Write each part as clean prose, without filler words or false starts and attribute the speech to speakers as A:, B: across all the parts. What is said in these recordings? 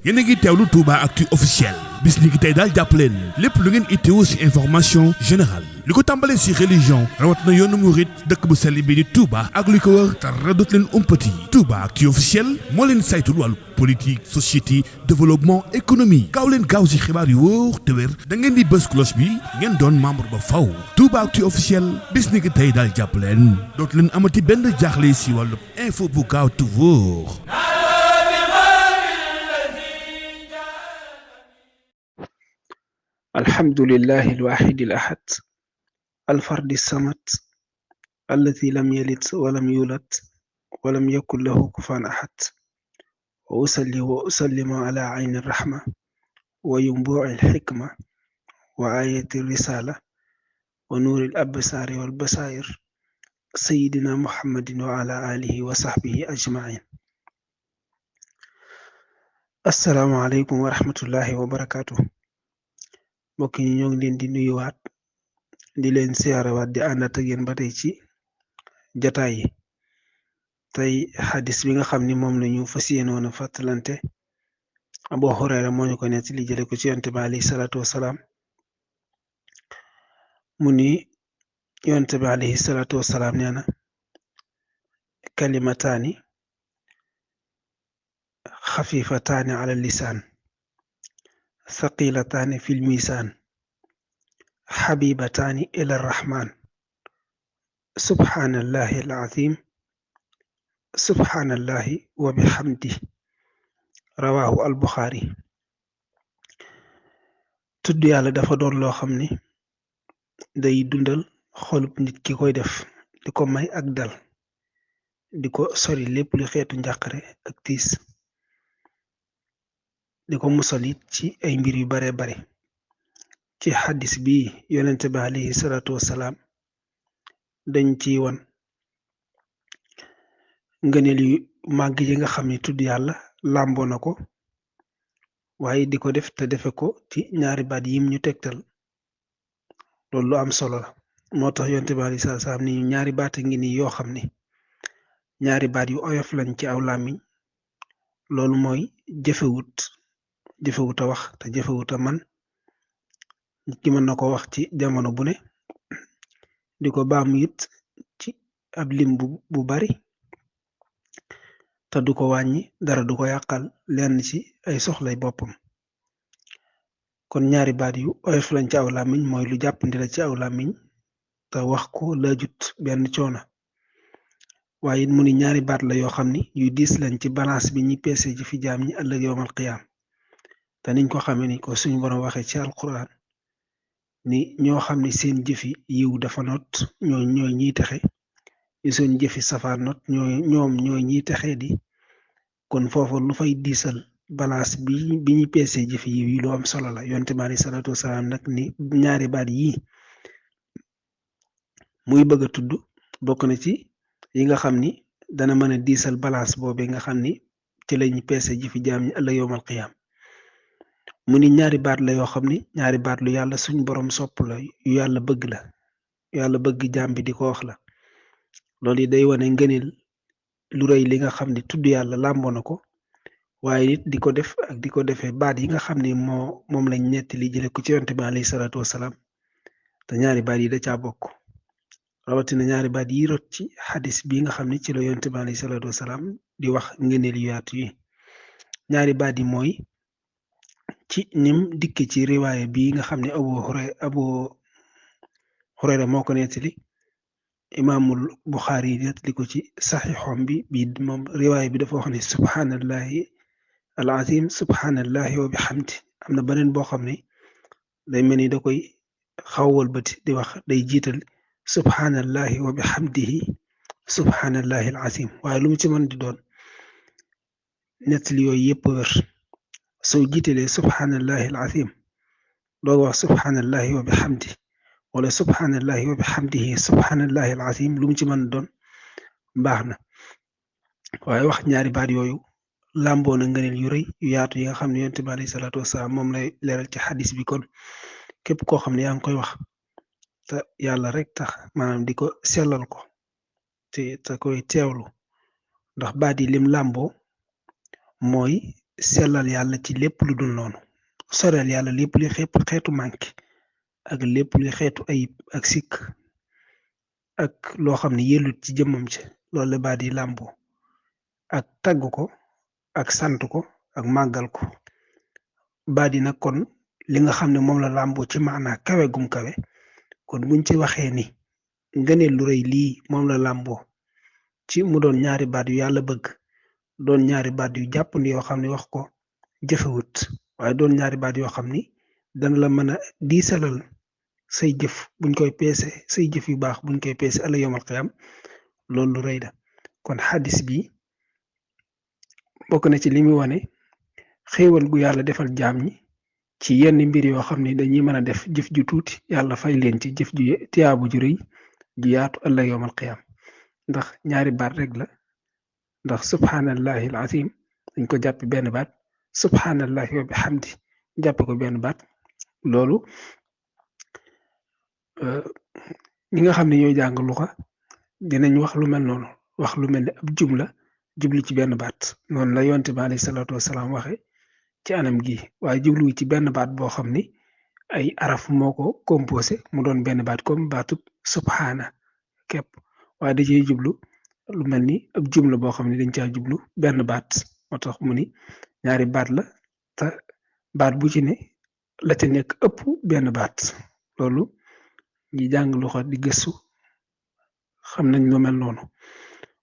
A: yéen a ngi teewlu Touba Actu officiel bis ni ki tey daal jàpp leen lépp lu ngeen itteewu ci information générale li ko tàmbalee ci religion rawat na yoonu murit dëkk bu sell bi di Touba ak li ko wër dara dootu leen umpati Touba Actu officiel moo leen saytul wàllu politique société développement économie gaaw leen gaaw ci xibaar yu wóor te wér da ngeen di bës cloche bi ngeen doon membre ba faw Touba Actu officiel bis ni ki tey daal jàpp leen dootu leen amati benn jaaxle ci wàllu info bu gaaw te wóor.
B: الحمد لله الواحد الأحد الفرد الصمد الذي لم يلد ولم يولد ولم يكن له كفوا أحد وأصلي وأسلم على عين الرحمة وينبوع الحكمة وآية الرسالة ونور الأبصار والبصائر سيدنا محمد وعلى آله وصحبه أجمعين. السلام عليكم ورحمة الله وبركاته. mbokk ñi ñoo ngi leen di nuyuwaat di leen siyaarawaat di àndaat ak yéen ba tey ci jataay yi tey xadis bi nga xam ni moom la ñu fas yéenoon a fàttalante Abu Hurayra moo ñu ko nekk li jële ko ci yonte bi alayhi salaatu wasalaam mu ni yonte bi alayhi salaatu wasalaam nee na kalimataani xafifataani ala lisaan ثقيلتان في الميزان حبيبتان إلى الرحمن سبحان الله العظيم سبحان الله وبحمده رواه البخاري. tudd yàlla dafa doon loo xam ni day dundal xolub nit ki koy def di ko may ak dal di ko sori lépp lu xeetu njàqare ak tiis di ko musal it ci ay mbir yu bare bare ci xaddis bi yonente bi alayhi salaatu wasalaam dañ ci won ngëneel yu màgg yi nga xam ne tudd yàlla làmboo na ko waaye di ko def te defe ko ci ñaari baat yim ñu tegtal loolu lu am solo la moo tax yonente bi alayhi salaatu wasalaam ni ñu ñaari baat a ngi nii yoo xam ne ñaari baat yu oyof lañ ci aw làmmiñ loolu mooy jëfewut a wax te jëfewut a man nit ki mën na ko wax ci jamono bu ne di ko baamu it ci ab lim bu bari te du ko wàññi dara du ko yàqal lenn ci ay soxlay boppam kon ñaari baat yu oyof lañ ci aw làmmiñ mooy lu jàppandi la ci aw làmmiñ te wax ko laajut benn coono waaye it mu ni ñaari baat la yoo xam ni yu diis lañ ci balance bi ñi peese ji fi jaam ñi ëllëg yowmal qiyaam te niñ ko xamee ni ko suñu borom waxee ci alquran ni ñoo xam ne seen jëfi yiw dafa not ñooy ñiy texe ñu seen jëfi safaan not ñooy ñiy texe di kon foofu lu fay diisal balance bi ñuy peesee jëfi yiw yi lu am solo la yonte bi alayhi salaatu wasalaam nag ni ñaari baat yii muy bëgg a tudd bokk na ci yi nga xam ni dana mën a diisal balance boobe nga xam ni ci lañu peese jëfi jaam ñi ëllëg yowmal qiyaam mu ni ñaari baat la yoo xam ni ñaari baat lu yàlla suñ borom sopp la yu yàlla bëgg la yàlla bëgg jaam bi di ko wax la loolu yi day wane ngëneel lu rëy li nga xam ni tudd yàlla làmboo na ko waaye nit di ko def ak di ko defee baat yi nga xam ni moom lañ ñetti li jële ko ci yonte bi alayhi salaatu wasalaam te ñaari baat yi da caa bokk rawatina ñaari baat yi rot ci xadis bi nga xam ni ci la yonte bi alayhi salaatu wasalaam di wax ngëneel yu yaatu yi ñaari baat yi mooy ci nim dikk ci riwaaya bi nga xam ne Abu Hurayra moo ko nettali imaamul Buxaari yi nettali ko ci saxiixom bi moom riwaaya bi dafa wax ne subhaanallahi al azim subhaanallahi wa bihamdi am na beneen boo xam ne day mel ni da koy xawwal bati di wax day jiital subhaanallahi wa bihamdihi subhaanallahi al azim waaye lu mu ci mën di doon nettali yooyu yëpp wér soo jiitalee subhaanallahi al azim doo wax subhaanallahi wa bihamdi wala subhaanallahi wa bihamdihi subhaanallahi al azim lu mu ci mën doon baax na waaye wax ñaari baat yooyu làmboo na ngëneel yu rëy yu yaatu yi nga xam ne yonent bi alayhi salaatu wasalaam moom lay leeral ci xadis bi kon képp koo xam ne yaa ngi koy wax te yàlla rek tax maanaam di ko sellal ko te koy teewlu ndax baat yi lim làmboo mooy sellal yàlla ci lépp lu dul noonu soreel yàlla lépp luy xeetu manqué ak lépp luy xeetu ayib ak sikk ak loo xam ne yellut ci jëmmam ci loolu la baat yi làmboo ak tagg ko ak sant ko ak màggal ko baat yi nag kon li nga xam ne moom la làmboo ci maanaa kawe gum kawe kon buñ ci waxee ni ngëneel lu rëy lii moom la làmboo ci mu doon ñaari baat yu yàlla bëgg doon ñaari baat yu jàppandi yoo xam ne wax ko jëfewut waaye doon ñaari baat yoo xam ni dana la mën a diisalal say jëf buñ koy peese say jëf yu baax buñ koy peese ëllëg yawmal qiyaam loolu lu rëy la kon xadis bi bokk na ci li muy wane xéewal gu yàlla defal jaam ñi ci yenn mbir yoo xam ne dañuy mën a def jëf ju tuuti yàlla fay leen ci jëf ju tiyaabu ju rëy ju yaatu ëllëg yawmal qiyaam ndax ñaari baat rek la ndax subhanallahi al azim dañ ko jàpp benn baat subhanallahi wa bihamdi jàpp ko benn baat loolu ñi nga xam ne ñooy jàng luxa dinañ wax lu mel noonu wax lu mel ne ab jumla jublu ci benn baat noonu la yonte bi alayhi salaatu wasalaam waxe ci anam gi waaye jublu ci benn baat boo xam ni ay araf moo ko composé mu doon benn baat comme baatub subhana képp waaye da cee jublu lu mel ni ab jumla boo xam ne dañ caa jublu benn baat moo tax mu ni ñaari baat la te baat bu ci ne la ca nekk ëpp benn baat loolu ñi jàng luxa di gëstu xam nañ lu mel noonu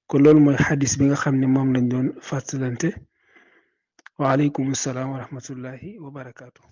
B: kon loolu mooy xadis bi nga xam ne moom lañ doon fàttalante waaleykum salaam wa rahmatullahi wa barakaatu.